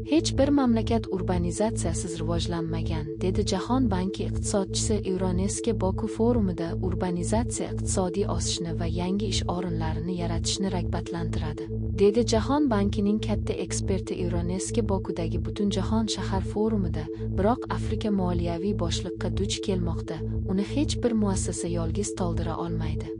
Hech bir mamlakat urbanizatsiyasiz rivojlanmagan, dedi Jahon banki iqtisodchisi Euronestga Boku forumida. Urbanizatsiya iqtisodiy o'sishni va yangi ish o'rinlarini yaratishni rag'batlantiradi, dedi Jahon bankining katta eksperti Euronestga Bokudagi Butunjahon shahar forumida. Biroq Afrika moliyaviy bo'shliqqa duch kelmoqda, uni hech bir muassasa yolg'iz to'ldira olmaydi.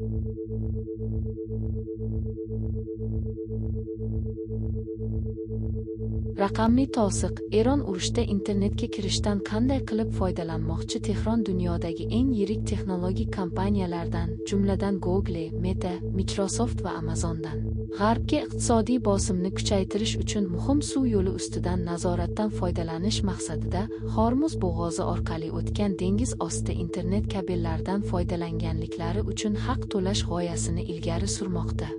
Raqamli to'siq: Eron urushda internetga kirishdan qanday qilib foydalanmoqchi? Tehron dunyodagi eng yirik texnologik kompaniyalardan, jumladan Google, Meta, Microsoft va Amazondan G'arbga iqtisodiy bosimni kuchaytirish uchun muhim suv yo'li ustidan nazoratdan foydalanish maqsadida Hormuz bo'g'ozi orqali o'tgan dengiz osti internet kabellaridan foydalanganliklari uchun haq to'lash g'oyasini ilgari surmoqda.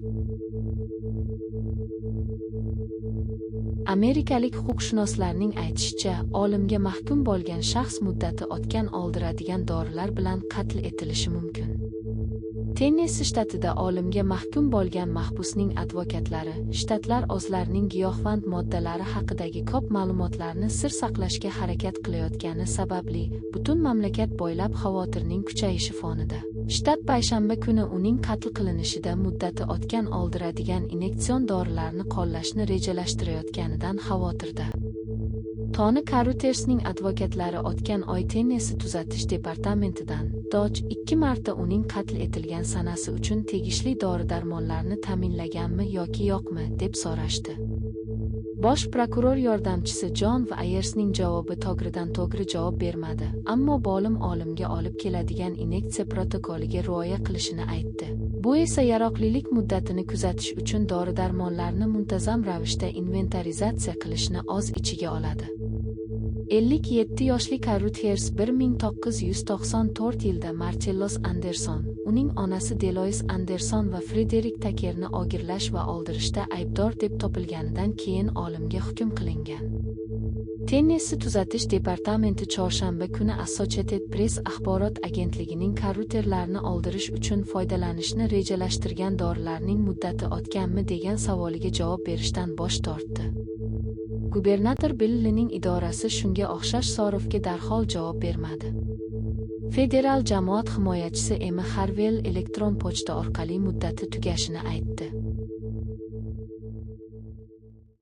Amerikalik huquqshunoslarning aytishicha, olimga mahkum bo'lgan shaxs muddati o'tgan oldiradigan dorilar bilan qatl etilishi mumkin. Tennessi shtatida olimga mahkum bo'lgan mahbusning advokatlari shtatlar o'zlarining giyohvand moddalari haqidagi ko'p ma'lumotlarni sir saqlashga harakat qilayotgani sababli butun mamlakat bo'ylab xavotirning kuchayishi fonida shtat payshanba kuni uning qatl qilinishida muddati o'tgan oldiradigan inyektsion dorilarni qo'llashni rejalashtirayotganidan xavotirda. Toni Karutersning advokatlari o'tgan oy Tennessi tuzatish departamentidan DOJ 2 marta uning qatl etilgan sanasi uchun tegishli dori-darmonlarni ta'minlaganmi yoki yo'qmi deb so'rashdi. Bosh prokuror yordamchisi Jon V. Ayersning javobi to'g'ridan-to'g'ri javob bermadi, ammo bo'lim olimga olib keladigan inyeksiya protokoliga rioya qilishini aytdi. Bu esa yaroqlilik muddatini kuzatish uchun dori-darmonlarni muntazam ravishda inventarizatsiya qilishni o'z ichiga oladi. 57 yoshli Karuters 1994 yilda Marcellos Anderson, uning onasi Delois Anderson va Frederik Takerni o'g'irlash va oldirishda aybdor deb topilganidan keyin olimga hukm qilingan. Tennessi tuzatish departamenti chorshanba kuni Associated Press axborot agentligining Karuterlarni oldirish uchun foydalanishni rejalashtirgan dorilarning muddati o'tganmi degan savoliga javob berishdan bosh tortdi. Gubernator Billning idorasi shunga o'xshash so'rovga darhol javob bermadi. Federal jamoat himoyachisi Emi Harvell elektron pochta orqali muddati tugashini aytdi.